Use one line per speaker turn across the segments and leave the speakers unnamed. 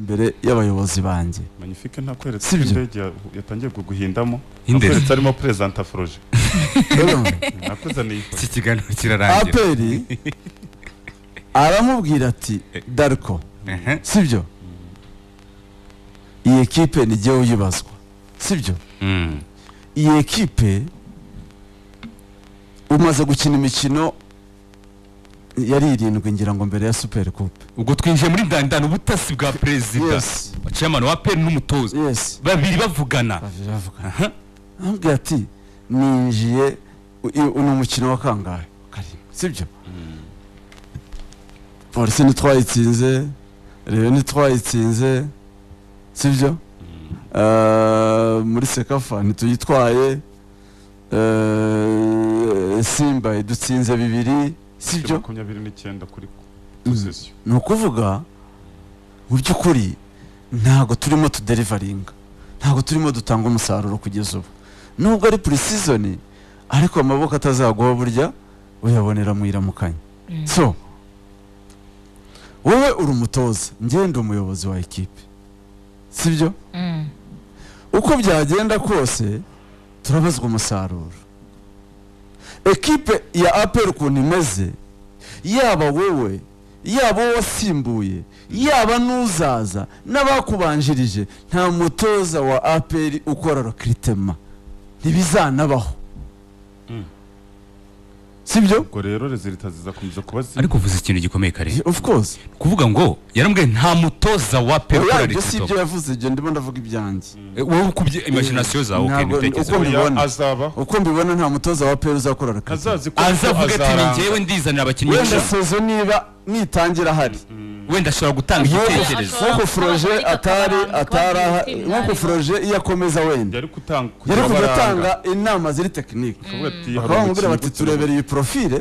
Imbere y'abayobozi banjye.
Magnifique ntakweretse ko
Sibyo.
indege yatangiye kuguhindamo.
Indege.
Nakweretse arimo perezanta Froger.
Urumva?
Nakuzaniye ifoto.
Iki kiganiro kirarangira.
APR aramubwira ati: "Darko, sibyo, iyi ekipe ni jyewe uyibazwa, sibyo? Iyi ekipe umaze gukina imikino yari irindwi, ngira ngo, mbere ya Super Coupe."
Ubwo twinjiye muri ndandana ubutasi bwa perezida wa chairman wa APR n'umutoza babiri bavugana.
Babiri bavugana. Aramubwira ati: "Ninjiye ni umukino wa kangahe? Karindwi, sibyo? Polisi ntitwayitsinze, Rayon ntitwayitsinze, sibyo? Muri CECAFA ntituyitwaye, Simba idutsinze bibiri, sibyo?"
29 kuri possession.
Ni ukuvuga mu by'ukuri ntabwo turimo tudeliveringa, ntabwo turimo dutanga umusaruro kugeza ubu, nubwo ari pre-season, ariko amaboko atazaguha burya uyabonera mu iramukanya. So wowe uri umutoza, ngenda umuyobozi wa ekipe, sibyo? Uko byagenda kose turabazwa umusaruro. Ekipe ya APR ukuntu imeze, yaba wowe, yaba uwo wasimbuye, yaba n'uzaza n'abakubanjirije, nta mutoza wa APR ukora recrutement, ntibizanabaho, sibyo?"
Ubwo rero résultats zizakomeza kuba zimwe.
Ariko uvuze ikintu gikomeye kare.
Of course.
Kuvuga ngo yarambwiye nta mutoza wa APR
Oya,
ukora
ibyo si ibyo
recrutement.
yavuze, ibyo ndimo ndavuga ibyanjye.
Wowe ukubye imagination zawe, okay,
Ntabwo-
n'ibitekerezo.
uko
Oya,
mbibona.
azabaho.
Uko mbibona, nta mutoza wa APR uzakora recrutement.
Azazi ko
Azavuga ati: "Ni
azaranga.
njyewe ndizanira abakinnyi
Wenda
nshya."
saison niba nitangira ahari
Wenda ashobora gutanga igitekerezo.
Ashobora
Nk'uko Froger
kuba
atari
ariko
atari
akababwira
nk'uko
imibare.
Froger iyo akomeza wenda
Yari gutanga
yari
kugira
kujya
abaranga.
atanga inama ziri technique.
Akavuga ati, hari
Bakaba bamubwira
umukinnyi
bati:
gutya.
"Turebere iyi profile,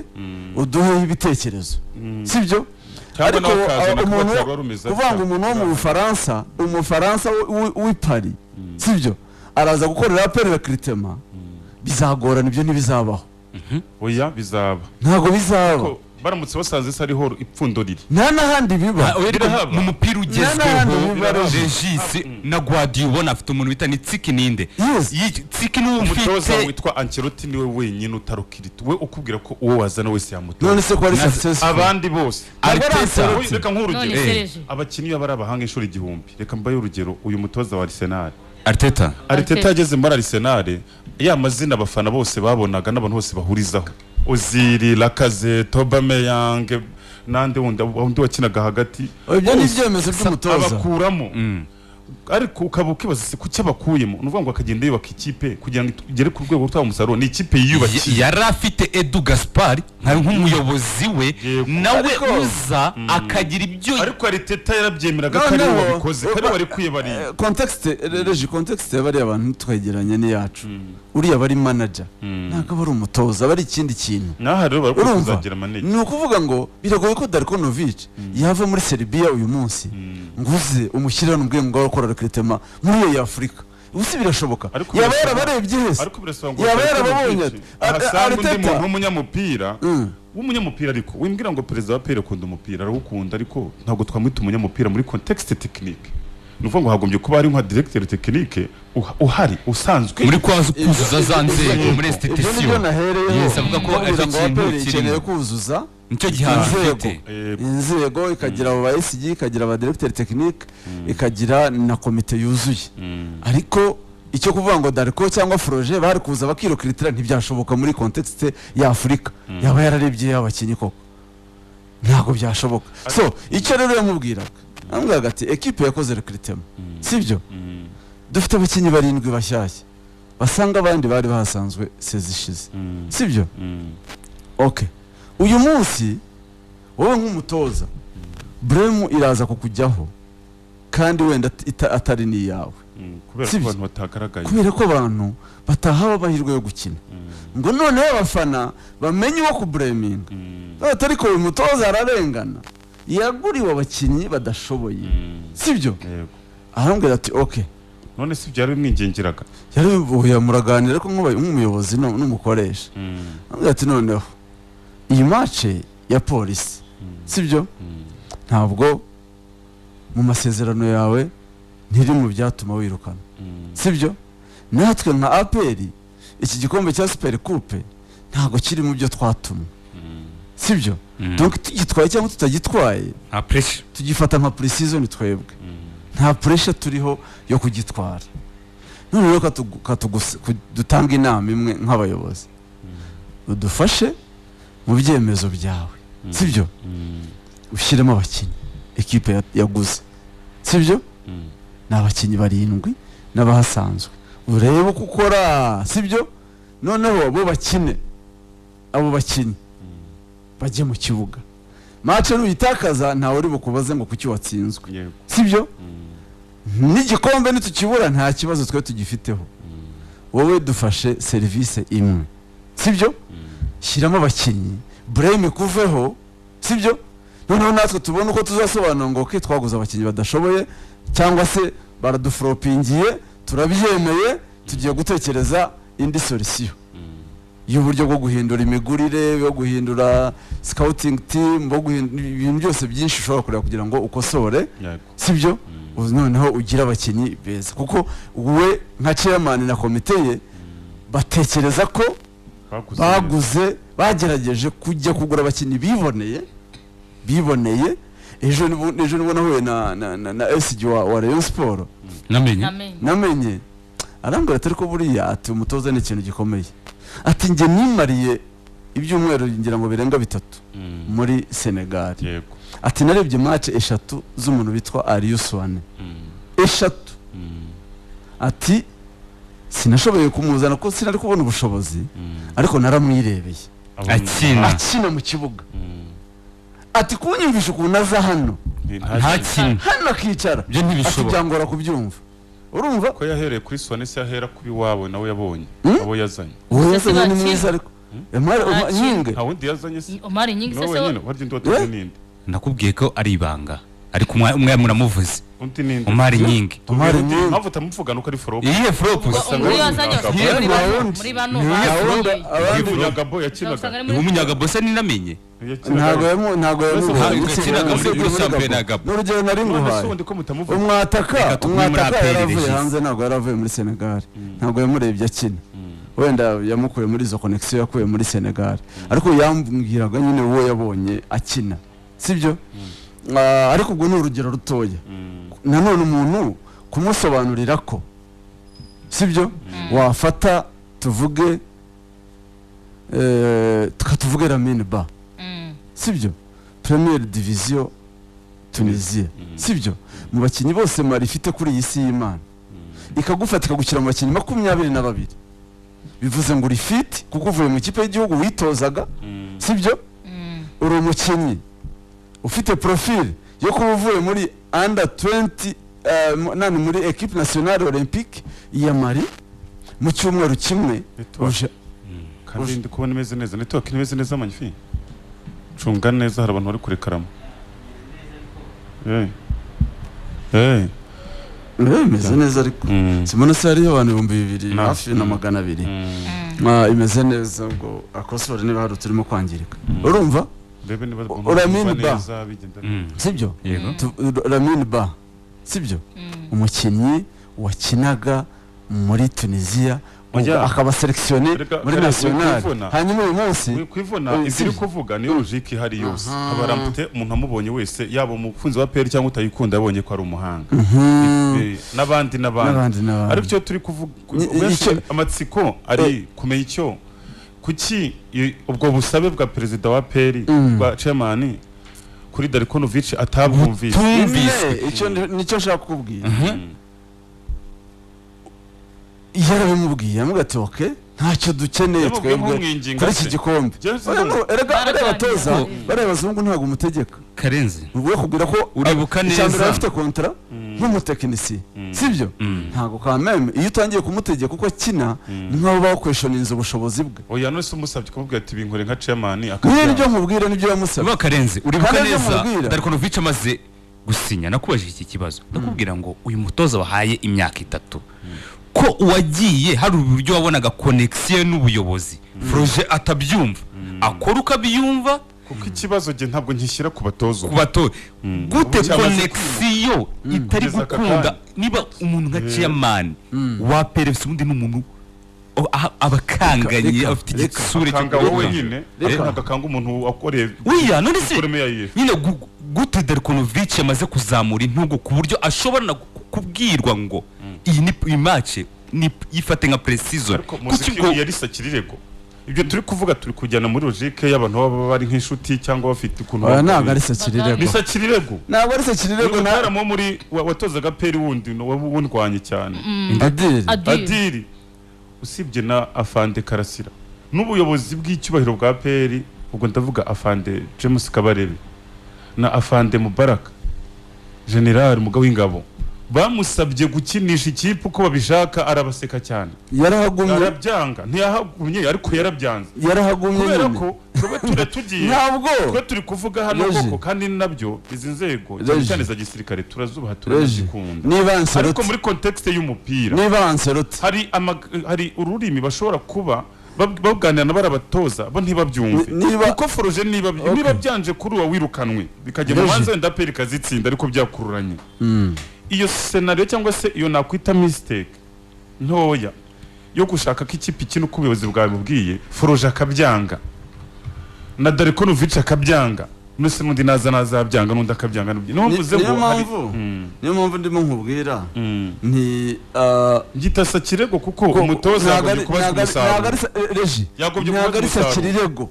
uduhe ibitekerezo," sibyo?
Cyangwa
Ariko
nawe akazana kuba
umuntu
cyangwa rumeze
kuvuga ngo
atya.
umuntu wo mu Bufaransa, Umufaransa w'i Paris, sibyo, araza gukorera APR recrutement, bizagorana, ibyo ntibizabaho.
Oya, bizaba.
Ntabwo bizaba.
Ko baramutse basanze se ariho ipfundo riri.
Nta n'ahandi biba.
Ah, oya, ariko
Birahaba.
mu mupira
N'ahandi
ugezweho,
biba.
Regis na Guardiola, ubona afite umuntu bita ni Tsiki ninde?
Yes.
Tsiki niwe
Umutoza
ufite
witwa Ancelotti niwe wenyine utarukirita, we ukubwira ko uwo wazana wese yamutoza.
None se ko ari
Naze-
successful?
Abandi bose
Ntabwo ari
Arteta.
Ancelotti.
Reka nk'urugero.
None se Regi?
Abakinnyi baba ari abahanga inshuro igihumbi. Reka mbaye urugero, uyu mutoza wa Arsenal.
Arteta.
Arteta
Arteta.
yageze muri Arsenal, ya mazina abafana bose babonaga n'abantu bose bahurizaho, Ozil, Lacazette, Aubameyang n'andi wundi wakinaga hagati.
Ibyo ni
Bose
ibyemezo by'umutoza.
abakuramo, ariko ukaba ukibaza se kuki abakuyemo. Ni ukuvuga ngo akagenda yubaka ikipe kugira ngo igere ku rwego rutanga umusaruro, ni ikipe yiyubakiye.
Yari afite Edu Gaspar nk'umuyobozi we, nawe
Ariko-
uza akagira ibyo.
Ariko Arteta yarabyemeraga ko ariwe wabikoze, ko ariwe wari kwiyabariye.
Contexte, Regi, contexte bariya bantu twegeranye n'iyacu, uriya bari manager, ntabwo aba ari umutoza, aba ari ikindi kintu.
N'aha rero bari
Urumva,
kuzagira manager.
ni ukuvuga ngo biragoye ko Darko Novic yava muri Serbia uyu munsi ngo uze umushyire hano ubwenge ngo akora recrutement muri iyo Afurika. Ubu si birashoboka?
Ariko
Yaba
birasaba-
yarabarebye hese?
Ariko birasaba ngo
Yaba
Darko
yarababonye
Novic
ati
ahasanga undi
Arteta
muntu w'umunyamupira, w'umunyamupira. Ariko wimbwira ngo perezida wa APR akunda umupira, arawukunda, ariko ntabwo twamwita umunyamupira muri contexte technique. Ni ukuvuga ngo hagombye kuba hari nka directeur technique uhari usanzwe.
Muri kuzuza za nzego muri
Ibyo nibyo
institution.
nahereyeho.
Yes, avuga ko
Mbabwira
aricyo
ngo
kintu
APR ikeneye
kirimo.
kuzuza
Nicyo gihano
inzego.
afite.
Inzego, ikagira abo ba SG, ikagira aba directeur technique, ikagira na komite yuzuye. Ariko icyo kuvuga ngo Darko cyangwa Froger bari kuza bakirecrutira, ntibyashoboka muri contexte ya Afurika. Yaba yararebye abakinnyi koko? Ntabwo byashoboka. So icyo rero yamubwiraga, amubwiraga ati: "Ekipe yakoze recrutement, sibyo? Dufite abakinnyi barindwi bashyashya basanga abandi bari bahasanzwe saison ishize, sibyo? Okay, uyu munsi wowe nk'umutoza blame iraza kukujyaho, kandi wenda atari n'iyawe."
Kubera ko
Sibyo.
abantu batagaragaye.
Kubera ko abantu batahawe amahirwe yo gukina, ngo noneho abafana bamenye uwo kublaminga, ariko uyu mutoza ararengana, yaguriwe abakinnyi badashoboye, sibyo?
Yego.
Arambwira ati: "Okay."
None se byari bimwingingiraga?
Yari muraganira, ariko nk'umuyobozi n'umukoresha. Arambwira ati: "Noneho iyi match ya Polisi, sibyo, ntabwo Mu masezerano yawe ntiri mu byatuma wirukana, sibyo? Natwe nka APR iki gikombe cya Super Coupe ntabwo kiri mu byo twatumwe, sibyo? Donc tugitwaye cyangwa tutagitwaye,
nta pressure,
tugifata nka pre-season twebwe, nta pressure turiho yo kugitwara. None rero dutanga inama imwe nk'abayobozi, udufashe mu byemezo byawe, sibyo? Ushyiremo abakinnyi ekipe yaguze, sibyo? Ni abakinnyi 7 n'abahasanzwe, urebe uko ukora, sibyo? Noneho bo bakine, abo bakinnyi bajye mu kibuga, match nuyitakaza ntawe uri bukubaze ngo kuki watsinzwe, sibyo? N'igikombe nitukibura nta kibazo twe tugifiteho, wowe dufashe serivisi imwe, sibyo? Shyiramo abakinnyi, blame kuveho, sibyo? Noneho natwe tubone uko tuzasobanura ngo okay, twaguze abakinnyi badashoboye cyangwa se baradufropingiye, turabyemeye, tugiye gutekereza indi solution y'uburyo bwo guhindura imigurire, bwo guhindura scouting team, bwo guhindura ibintu byose byinshi ushobora kureba kugira ngo ukosore, sibyo? Noneho ugira abakinnyi beza, kuko we nka chairman na komite ye batekereza ko baguze, bagerageje kujya kugura abakinnyi biboneye. Ejo nibwo nahuye na SG wa Rayon Sport, namenye arambwira ati ariko buriya ati umutoza ni ikintu gikomeye, ati njye nimariye ibyumweru ngira ngo birenga 3 muri Senegal, ati narebye match 3 z'umuntu witwa Aliou Souane, 3, ati sinashoboye kumuzana ko sinari kubona ubushobozi, ariko naramwirebeye akina mu kibuga, ati kunyumvisha ukuntu aza hano
ntakina
hano akicara, ati byangora kubyumva. Urumva
ko yahereye kuri Souane, se yahera kubi wabo nawe yabonye abo yazanye,
uwo yazanye ni mwiza, ariko Nyinge
nta wundi yazanye se
Omar Nyinge se
wenyine waryo ndi watumye ninde?
Nakubwiye ko ari ibanga, ariko umwe muramuvuze Omar Nyinge.
Omar Nyinge
mpamvu utamuvuga nuko ari flop.
Iyihe flop?
Muri bano
abandi Umunyagabo yakinaga,
Umunyagabo se ninamenye
ntago yakinaga
muri shampiyona ya Gabo.
N'urugero nari nguhaye, umwataka yaravuye hanze, ntabwo yaravuye muri Senegal, ntabwo yamurebye akina, wenda yamukuye muri izo connection yakuye muri Senegal, ariko yambwiraga nyine uwo yabonye akina, sibyo? Ariko ubwo ni urugero rutoya. Nanone umuntu kumusobanurira ko, sibyo, wafata tuvuge tukatuvuge Lamine Ba, sibyo, Première Division Tunisia, sibyo, mu bakinnyi bose Mali ifite kuri iyi si y'Imana, ikagufata ikagushyira mu bakinnyi 22, bivuze ngo uri fit kuko uvuye mu ikipe y'igihugu witozaga, sibyo? Uri umukinnyi ufite profile yo kuba uvuye muri under 20 nani muri equipe nationale olympique ya Mali mu cyumweru kimwe.
Kandi ndi kubona imeze neza, network imeze neza magnifique, cunga neza, hari abantu bari kurekaramo.
Imeze neza ariko simona se hariyo abantu 2000 hafi na 200, imeze neza, ubwo akosore niba hari uturimo kwangirika. Urumva Lamine Ba, sibyo? Lamine Ba, sibyo, umukinnyi wakinaga muri Tunisia akaba sélectionné muri national, hanyuma uyu munsi
kwivuna iziri kuvuga niyo logique ihari yose, abarampute umuntu amubonye wese yaba umukunzi wa PL cyangwa utayikunda yabonye ko ari umuhanga, n'abandi n'abandi. Ariko icyo turi kuvuga amatsiko ari kumenya icyo kuki ubwo busabe bwa perezida wa PL bwa chairman kuri Darkonovic atabwumvise.
Icyo nicyo nshaka kukubwira, yarabimubwiye amuga ati okay ntacyo dukeneye twebwe kuri iki gikombe. Erega abatoza bareba abazungu ntabwo umutegeka
Karenzi,
ubwo kubwira ko
uribuka neza
afite kontra nk'umutekinisiye, sibyo? Ntabwo ka meme iyo utangiye kumutegeka uko akina ni nkaho bakweshoninze ubushobozi bwe.
Oya none se umusabye kumubwira ati binkore nka chairman
akabya, nibyo nkubwira nibyo yamusabye.
Karenzi uribuka neza Darkonovic amaze gusinya, nakubajije iki kibazo ndakubwira ngo uyu mutoza wahaye imyaka 3 ko uwagiye hari uburyo wabonaga connection n'ubuyobozi, Froger atabyumva akora ukabyumva,
Kuko ikibazo jye ntabwo nkishyira ku batoza.
Ku batoza gute?
Ubu cyamaze
Connexion itari
Kugeza aka
gukunda.
kanya.
Niba umuntu nka chairman wa PRFC, ubundi ni umuntu aba akanganye,
Reka,
afite
reka.
igitsure cyo
Akanga wowe
kureka.
nyine.
Reka.
Ariko ntabwo akanga umuntu wakoreye
Wiya, none se
iforome ya IF.
nyine gute Darkonovic yamaze kuzamura intugu ku buryo ashobora na kubwirwa ngo iyi ni iyi match ni yifate nka pre-season?
Ariko muzi
Kuki
ko
ubwo
yari sakirirego, ibyo turi kuvuga turi kujyana muri logique y'abantu baba bari nk'inshuti cyangwa bafite ukuntu
Oya, ntabwo ari
ni
sakirirego.
Sakirirego.
Ntabwo ari sakirirego.
Ni umutaramu wo muri watozaga peri wundi wundwanye cyane.
Adiri.
Adiri.
Adiri, usibye na afande Karasira n'ubuyobozi bw'icyubahiro bwa peri, ubwo ndavuga afande James Kabarebe na afande Mubaraka general mugabo w'ingabo, bamusabye gukinisha ikipe uko babishaka, arabaseka cyane.
Yarahagumye.
Arabyanga. Ntiyahagumye, ariko yarabyanze.
Yarahagumye
Kubera
nyine.
ko twebwe ture tugiye,
Ntabwo
twe turi kuvuga hano
Reji.
koko, kandi nabyo izi nzego cyane
Reji.
cyane za gisirikare turazubaha,
Reji,
turanazikunda,
niba
ariko
Ancelotti
muri contexte y'umupira
niba Ancelotti
hari ururimi bashobora kuba baganira na barabatoza bo ntibabyumve.
Niba
Kuko Foroje niba
Okay.
niba byanje kuri uwa wirukanwe bikajya mu
Reji.
manza, wenda peri ikazitsinda, ariko byakururanye iyo scenario cyangwa se iyo nakwita mistake ntoya yo gushaka ko ikipe ikina uko ubuyobozi bwabibwiye, Foroje akabyanga na Darikonovic akabyanga, nese n'undi naza nazabyanga, n'undi akabyanga, niyo mvuze
Niyo
ngo hari-
mpamvu, niyo mpamvu ndimo nkubwira nti
Ngita sakirego kuko umutoza
ntabwo
yagombye
ari-
kubazwa
ntabwo ari- ntabwo
umusaruro.
ari Reji,
Yagombye
ntabwo
kubazwa
ari
umusaruro.
sakirirego.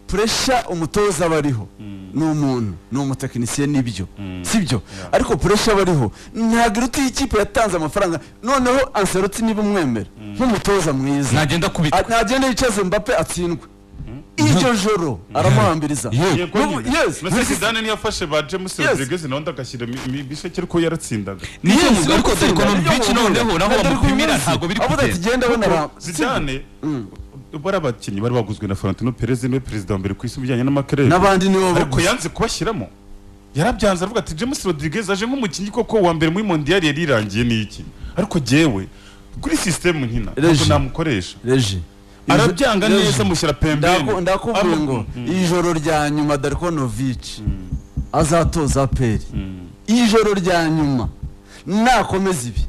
Pressure umutoza aba ariho, ni umuntu, ni umutekinisiye, nibyo, sibyo? Ariko pressure aba ariho ntabwo iruta iyi ikipe yatanze amafaranga. Noneho Ancelotti, niba umwemera nk'umutoza mwiza,
Nagenda kubitwa.
Nagenda yicaze Mbappe atsindwe iryo joro, aramuhambiriza.
Yego nyine.
Yes.
Mbese Zidane ntiyafashe ba James
Yes.
Rodriguez nawe agashyira ibisheke, ariko yaratsindaga.
Nicyo
Yes,
muvuga, ariko
gutsinda,
Darkonovic
nibyo
noneho
mubwira.
naho
Na
bamupimira
Darkonovic,
ntabwo biri
avuga ati
kugenda.
genda abona
Zidane, bari abakinnyi bari baguzwe na Florentino Perez, niwe perezida wa mbere ku isi mu bijyanye n'amakerere,
N'abandi nibo
ariko
baguze.
yanze kubashyiramo, yarabyanze, aravuga ati James Rodriguez aje nk'umukinnyi koko wa mbere muri mondial yari irangiye n'iki, ariko jyewe kuri system nkina ntabwo
Reji.
namukoresha.
Reji.
Arabyanga
Reji.
neza, mushyira pembeni.
Ndakubwiye ngo ijoro rya nyuma Darkonovic azatoza peri, ijoro rya nyuma nakomeza ibi,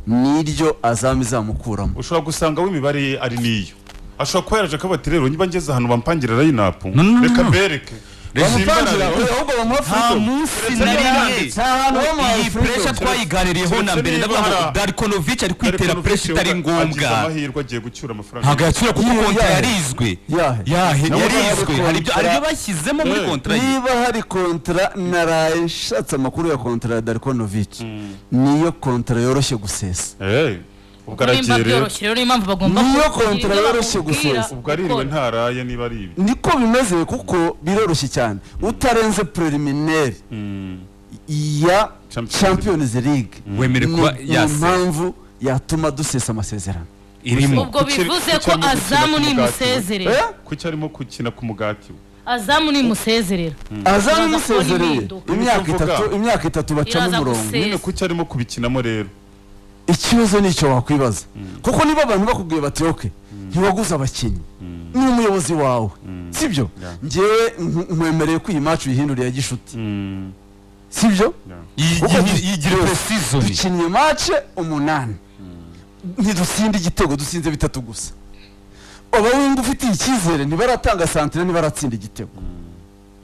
niryo azamu izamukuramo.
Ushobora gusanga w'imibare ye ari niyo, ashobora kuba yaraje akavuga ati rero niba ngeze ahantu bampangira line-up,
No, no, no,
reka
no.
mbereke.
Bamupangira, oya, ahubwo bamuha
Nta
freedom.
munsi
Keretse
na
niba
rimwe.
yanditse.
Nta hantu bamuhaye
Iyi
freedom.
pressure twayiganiriyeho na
Keretse
mbere,
niba
ndavuga ngo Darkonovic ari kwitera
Darkonovic
pressure itari
agize
ngombwa.
amahirwe, agiye gucyura amafaranga.
Ntabwo yacyura kuko
Yahe.
kontra yarizwe.
Yahe.
Yahe.
Nawe
Yarizwe.
hari
Hari ibyo hari ibyo
kontra-
bashyizemo muri kontra ye.
Niba hari kontra, naraye nshatse amakuru ya kontra ya Darkonovic, niyo kontra yoroshye gusesa.
Eh, ubwo
Nimba
aragiye rero.
byoroshye rero, niyo mpamvu bagomba
Niyo
kugira
kontra
ibyo
yoroshye
bamubwira
gusesa.
Ubwo aririwe
gukora.
ntaraye niba ari ibyo.
Niko bimeze, kuko biroroshye cyane utarenze preliminaire ya
Champions
Champions League.
Wemerewe kuba
Ni
yasesa.
impamvu yatuma dusesa amasezerano.
Irimo.
Ubwo bivuze ko
Kuki arimo gukina
azamu
ku mugati we?
nimusezerera.
Eh?
Kuki arimo gukina ku mugati we?
Azamu nimusezerera.
Azamu
Uraza
imusezereye
kubona impinduka.
imyaka
Nicyo mvuga.
3, imyaka 3 bacamo
Iraza
umurongo.
gusesa.
Nyine kuki arimo kubikinamo rero?
Ikibazo nicyo wakwibaza, kuko niba abantu bakubwiye bati ok, ntiwaguze abakinnyi, ni umuyobozi wawe, sibyo?
Yeah.
Njyewe nkwemereye ko iyi match uyihinduriye ya gishuti, sibyo? Kuko
Yigira pre-season.
Dukinnye match 8, ntidutsinda igitego, dutsinze bitatu gusa. Abawinga ufitiye icyizere ntibaratanga santire, ntibaratsinda igitego,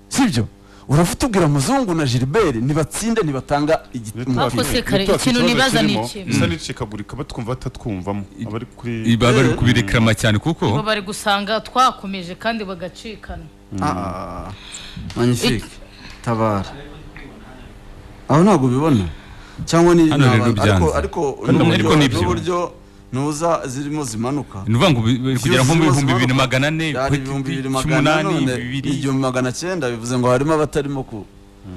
sibyo? Urafite ubwira Muzungu na Gilbert ntibatsinde, ntibatanga igitego.
Ariko se kare,
Network
ikintu
ikibazo
nibaza ni
kirimo,
iki?
isa n'icikagurika, batwumva batatwumvamo abari kuri
Baba bari kubirekrama cyane kuko
Bo bari gusanga twakomeje kandi bagacikana.
Ah, magnifique, tabara aho ntabwo ubibona cyangwa ni
Hano
ni
rero
abantu-
byanze.
ariko ariko
Hano
n'uburyo-
ariko nibyo.
n'uburyo ntuza zirimo zimanuka.
Ni ukuvuga ngo kugera nko mu
Zirimo
2400
zimanuka. Byari 2400,
8
none
2
1900, bivuze ngo harimo abatarimo ku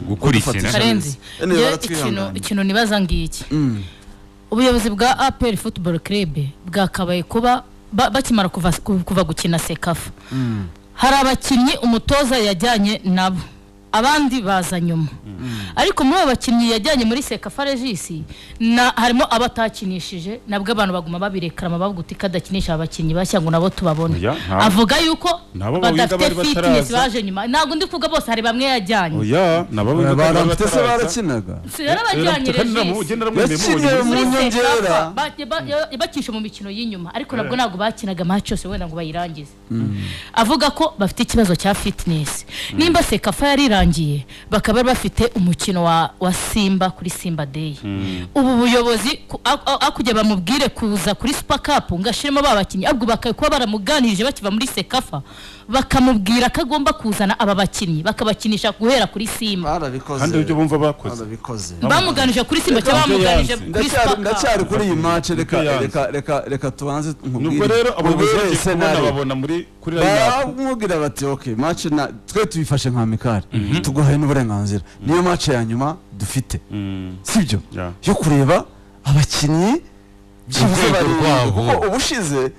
gukurikira.
kudufatisha.
Karenzi,
Anyway,
njye
baratwihangana.
ikintu nibaza ngiki: ubuyobozi bwa APR Football Club bwakabaye kuba bakimara kuva gukina CECAFA, hari abakinnyi umutoza yajyanye nabo. Abandi baza nyuma. Ariko muri abo bakinnyi yajyanye muri CECAFA Regis na harimo abatakinishije, nabwo abantu baguma babirekarama bavuga uti kadakinisha abakinnyi bashya ngo nabo tubabone.
Oya,
Avuga yuko
nabo bawiga
badafite
bari
fitness
bataraza.
baje nyuma. Ntabwo ndi kuvuga bose, hari bamwe yajyanye.
Oya, nabo bawiga bari
Baramutse se
bataraza.
barakinaga.
Si yarabajyanye
Kandi
Regis.
ugenda aramwemeye
Yakiniye
mubonye
mu
Muri
nyongera.
CECAFA bakishe mu mikino y'inyuma, ariko nabwo ntabwo bakinaga match yose wenda ngo bayirangize. Avuga ko bafite ikibazo cya fitness. Nimba CECAFA yarirangiye bakaba bari bafite umukino wa Simba kuri Simba Day, ubu buyobozi akujya bamubwire kuza kuri Super Cup ngo ashiremo ba bakinnyi, ahubwo bakakuba baramuganirije bakiva muri CECAFA, bakamubwira ko agomba kuzana aba bakinnyi bakabakinisha guhera kuri Simba.
Barabikoze.
Kandi ibyo bumva bakoze.
Barabikoze.
Bamuganije kuri Simba cyangwa bamuganije kuri
Ndacyari
Super Cup?
Ndacyari kuri iyi match, reka
Nibyo yanze.
reka tubanze nkubwire.
Nubwo rero abayobozi
Nkubwire
bagiye kubona
scenario.
babona muri kuri line-up.
Baramubwira bati ok, match na twe tuyifashe nka amical, tuguhaye n'uburenganzira, niyo match ya nyuma dufite, sibyo?
Yeah.
Yo kureba abakinnyi byibuze
Urwego
barindwi,
rwabo.
kuko ubushize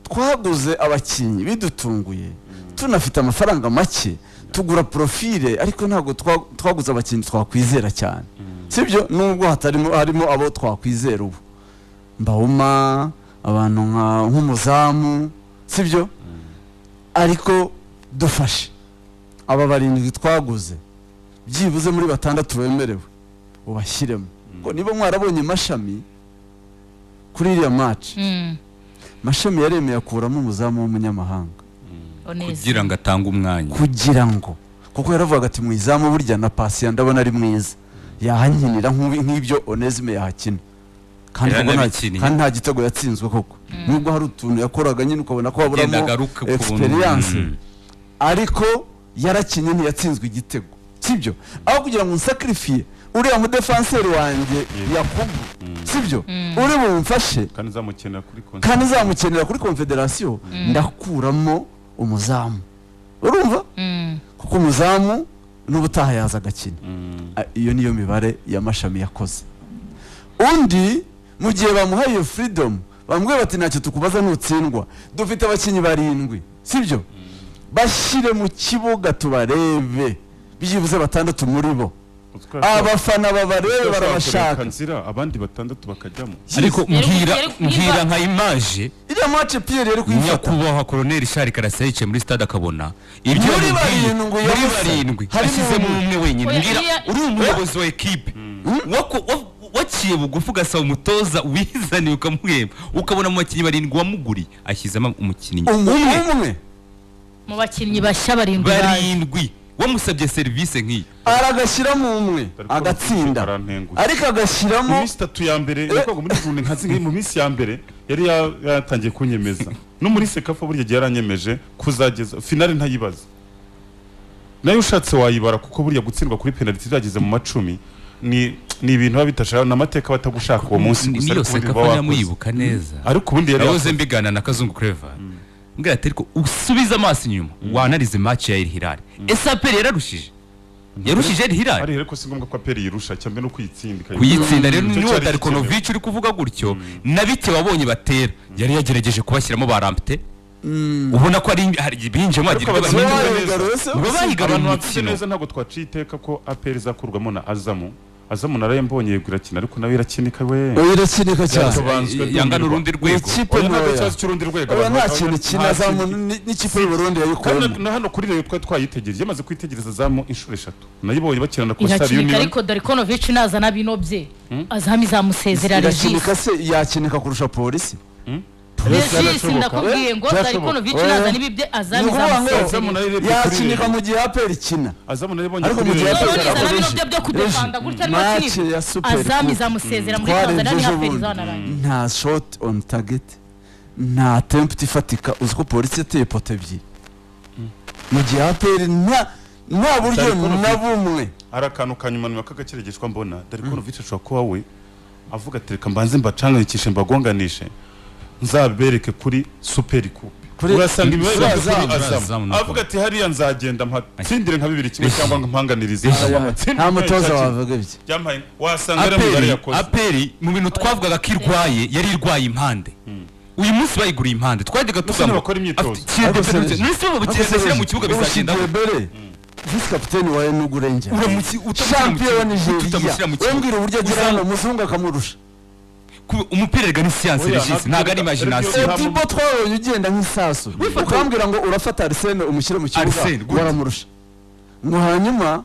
twaguze abakinnyi bidutunguye, tunafite amafaranga make, tugura profile, ariko ntabwo twaguze abakinnyi twakwizera cyane, sibyo? Nubwo hatarimo, harimo abo twakwizera ubu, Mbawuma, abantu nk'umuzamu, sibyo? Ariko dufashe aba barindwi twaguze, byibuze muri batandatu bemerewe ubashyiremo. Ngo niba mwarabonye Mashami kuri iriya match, Mashami yaremeye akuramo umuzamu w'umunyamahanga
Onezi.
Kugira ngo atange umwanya.
Kugira ngo, kuko yaravugaga ati mu izamu burya na Pasiya ndabona ari mwiza, yahankinira nk'ibyo Onesime yahakina, kandi koko
Yaranabikinnye.
kandi nta gitego yatsinzwe koko, nubwo hari utuntu yakoraga nyine ukabona ko haburamo
Agenda agaruka ukuntu.
experience, ariko yarakinye ntiyatsinzwe igitego, sibyo? Aho kugira ngo nsacrifiye uriya mudefanseri wanjye Yakubu, sibyo, uri bumfashe,
Kandi nzamukenera kuri
kandi nzamukenera kuri confederation, ndakuramo umuzamu, urumva? Kuko umuzamu n'ubutaha yaza agakina. Iyo niyo mibare ya Mashami yakoze. Undi mu gihe bamuhaye iyo freedom, bamubwiye bati ntacyo tukubaza nutsindwa, dufite abakinnyi barindwi, sibyo? Bashyire mu kibuga tubarebe, byibuze batandatu muri bo, abafana babarebe, barabashaka.
Nzira abandi batandatu bakajyamo.
Ariko mbwira mbwira nka image
Iriya match Pierre yari kuyifata.
Nyakubahwa Colonel Charles Karasira yicaye muri stade akabona ibyo
Muri
yamubwiye,
barindwi
muri
yabuze.
barindwi
Harimo
ashyizemo
umwe.
umwe wenyine.
Oya,
Mbwira uri umuyobozi wa ekipe waciye bugufi ugasaba umutoza wizaniye ukamuhemba, ukabona mu bakinnyi barindwi wamuguriye ashyizemo umukinnyi
umwe umwe
Mu bakinnyi bashya barindwi baje.
Barindwi wamusabye serivisi nk'iyi.
Aragashyiramo umwe
Ariko
agatsinda,
arantengushye.
ariko
Mu
agashyiramo
minsi 3 ya mbere yakoraga muri journée nka zimwe, mu minsi ya mbere yari yatangiye kunyemeza, no muri CECAFA burya gihe yaranyemeje kuzageza finale ntayibaza, nayo ushatse wayibara, kuko burya gutsindwa kuri penalty byageze mu macumi ni ibintu biba bitashaka, ni amateka batagushaka uwo munsi gusa,
Niyo
ariko ubundi
CECAFA
uba wakoze.
nyamuyibuka neza.
Ariko ubundi yari
Nahoze
yakoze.
mbigana na Kazungu Clever, mbwira ati ariko usubize amaso inyuma wanarize match ya El Hilal, ese APR yararushije, yarushije El Hilal?
Ari ariko si ngombwa ko APR yirusha, cyangwa no kuyitsinda
Kuyitsinda rero
Nicyo
niwo
cyari
Darkonovic uri kuvuga gutyo, na bike wabonye batera yari yagerageje kubashyiramo ba Lamptey, ubona ko ari hari binjemo
Ariko
hagira ibyo
abakinnyi
bahindura.
Bayigaruye se?
Nibo bayigaruye
Abantu bafite
umukino.
neza, ntabwo twaciye iteka ko APR izakurwamo na Azamu. Azamu naraye mbonye yego irakina, ariko nawe irakinika we.
Oya, irakinika cyane.
Yatobanzwe
Yanga
ndumirwa.
n'urundi rwego.
Ikipe
Oya, ntabwo
ntoya.
ikibazo cy'urundi rwego.
Oya,
Abantu
nta
bakabona
kintu kina
nta
Azamu
kintu.
n'ikipe y'u Burundi
Kandi
yayikuramo.
na hano kuri Rayon twari twayitegereje, yamaze kwitegereza Azamu inshuro eshatu, nayibonye bakina na Coastal
Irakinika,
Union.
ariko Darikonovic nazana bino bye, Azamu izamusezera Regis.
Irakinika se yakinika kurusha Polisi?
Regis,
Byarashoboka.
ndakubwiye ngo
Byarashoboka.
Darikonovic
Oya.
nazana ibi bye, Azamu
Ni ukuvuga ngo
izamusezera.
Azamu nayo irebye kuri
yakinika
Rayon.
mu gihe APR ikina.
Azamu nayo ibonye
Ariko
kuri
mu gihe
Rayon.
APR
None izana bino
Regis,
bye byo kudefanda gutya arimo
match
akina,
ya Super
Azamu
Coupe
izamusezera muri
twarebye
Tanzania,
ejo
niho APR
bundi,
izanarangira.
nta shot on target, nta attempt ifatika. Uzi ko Polisi yateye poto ebyiri mu gihe APR nta buryo
Darikonovic.
na bumwe.
Hari akantu ka nyuma nyuma k'agakeregeshwa mbona Darikonovic ashobora kuba we avuga ati reka mbanze mbacanganyikishe, mbagonganishe, nzabereke kuri Super Coupe. Urasanga imibare
Kuri
bari kuri
Azamu.
Azamu
Azamu.
Avuga ati hariya nzagenda mpatsindire nka 2-1 cyangwa mpanganirize.
Nta mutoza wavuga ibyo.
Byampaye wasanga ari imibare
APR
yakoze.
APR mu bintu twavugaga ko irwaye, yari irwaye impande, uyu munsi bayiguriye impande twajyaga
Gusa
tuvuga ngo
ntibakora imyitozo.
afite-
Ariko
none se bo
Ariko
bashyira mu kibuga
Serge,
bizagenda
ushigiye bere. Visi kapiteni wa Enugu Rangers,
Utamushyira mu
champion wa
kibuga,
Nigeria.
utamushyira mu kibuga.
Wembwira uburyo agera hano umuzungu akamurusha.
Umupira erega ni siyanse,
Oya,
Regis, ntabwo ari imagination.
Odibo twabonye ugenda nk'isasu, ukambwira ngo urafata Arsene umushyire mu kibuga,
Arsene, gute?
waramurusha. Ngo hanyuma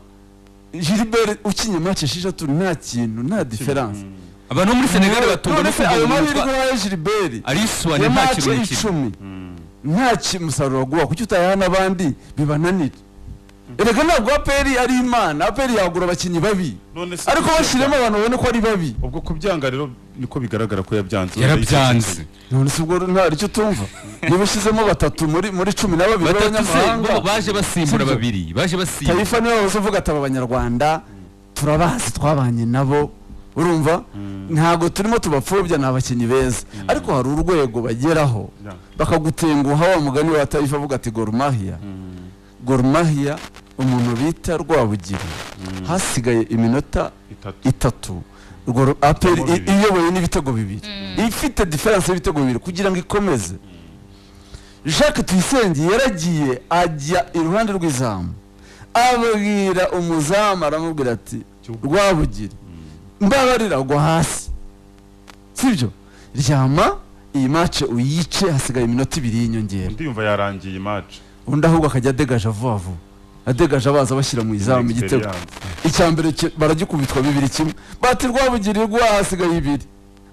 Gilbert ukinye match 6 nta kintu, nta différence.
Abantu bo muri Senegal batunga
None
no
se ayo
kuvuga
mahirwe
ngo
ya Gilbert
ari Suwane
ya
nta
match
kintu na kimwe.
10 nta musaruro waguha, kuki utayaha n'abandi bibananira? Erega ntabwo APR ari imana, APR yagura abakinnyi babi,
None se
ariko bashyiremo abantu babone ko ari babi.
Ubwo kubyanga rero niko bigaragara ko yabyanze.
Yarabyanze.
None se ubwo nta icyo utumva, niba ushyizemo batatu muri 12
Batatu se
b'abanyamahanga?
bo baje basimbura.
Sibyo.
Babiri baje basimbura.
Taifa niwe wahoze uvuga ati aba banyarwanda turabazi, twabanye nabo, urumva ntabwo turimo tubapfobya, ni abakinnyi beza, ariko hari urwego bageraho bakagutenguha. Wa mugani wa Taifa avuga ati Gor Mahia, Gor Mahia, umuntu bita Rwabugiri, hasigaye iminota
3,
3, APR
Ibitego 2.
iyoboye n'ibitego 2, ifite différence y'ibitego 2 kugira ngo ikomeze. Jacques Tuyisenge yaragiye ajya iruhande rw'izamu, abwira umuzamu, aramubwira ati Rwabugiri, mbabarira gwa hasi, sibyo, ryama iyi match uyice, hasigaye iminota 2 y'inyongera.
Undi yumva yarangiye match.
Undi ahubwo akajya adegaje vuba vuba, adegaje abaza bashyira mu izamu igitego. Icya mbere baragikubitwa 2-1, bati Rwabugiri rwa, hasigaye 2,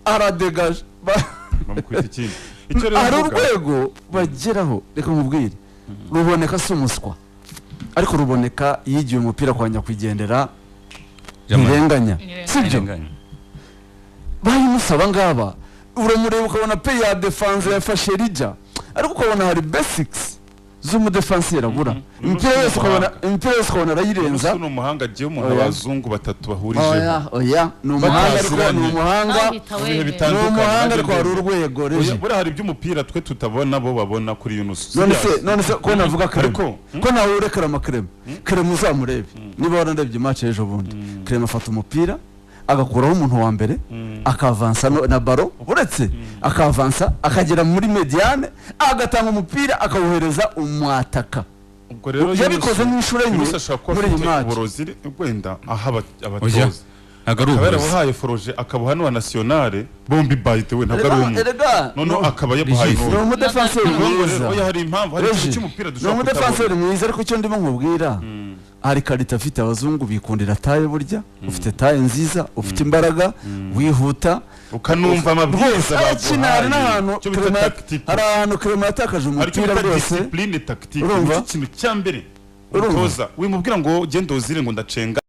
aradegaje.
Bamukubita ikindi. Icyo rero
Hari
mvuga-
urwego bageraho. Reka nkubwire, Ruboneka si umuswa, ariko Ruboneka yigiye umupira kwa nyakwigendera Ntirenganya, sibyo? Bayimusaba ngaba, uramureba ukabona pe ya défense yafashe rija, ariko ukabona hari basics z'umudefanseri abura. Imipira yose ukabona, imipira yose ukabona arayirenza.
Uyu ni umuhanga agiye umuntu
Oya.
abazungu batatu bahurijeho.
Oya, oya, ni umuhanga, ariko ni
Bataziranye.
umuhanga,
Ahita
Mu bihe
wemera.
ni
bitandukanye,
umuhanga, ariko hari
nanjye
urwego,
Oya,
Reji.
buriya hari iby'umupira twe tutabona bo babona kuri Yunus.
None se ko navuga Kerema,
Ariko,
ko nawe urekarama Kerema, Kerema uzamurebe niba wararebye match ejo bundi, Kerema afata umupira agakuraho umuntu wa mbere, akavansa na ballon, uretse akavansa akagera muri médiane, agatanga umupira akawuhereza umwataka.
Ubwo rero
Yabikoze nk'inshuro enye
Yunus ashobora kuba
muri iyi
afite
match.
uburozi wenda aha
Oya,
abatoza,
ntabwo ari
akaba
uburozi.
yarabuhaye Foroje, akabuha n'uwa nationale bombi, by the way ntabwo ari umwe,
Erega
noneho akaba yabuhaye
Regis.
ni
n'undi.
umudefanseri
Ni ukuvuga ngo
mwiza.
rero, oya, hari impamvu, hari ikintu
Reji,
cy'umupira
ni
dushobora
umudefanseri
kutabona.
mwiza, ariko icyo ndimo nkubwira, hari qualité afite. Abazungu bikundira taille, burya ufite taille nziza, ufite imbaraga, wihuta,
Ukanumva amabwiriza
arakina. Hari n'ahantu
icyo bita
Clement,
tactique.
hari ahantu Clement yatakaje
Hari icyo
umupira
bita
rwose.
discipline tactique.
Urumva?
Nicyo kintu cya mbere
Urumva?
umutoza wimubwira ngo genda uzire ngo ndacenga.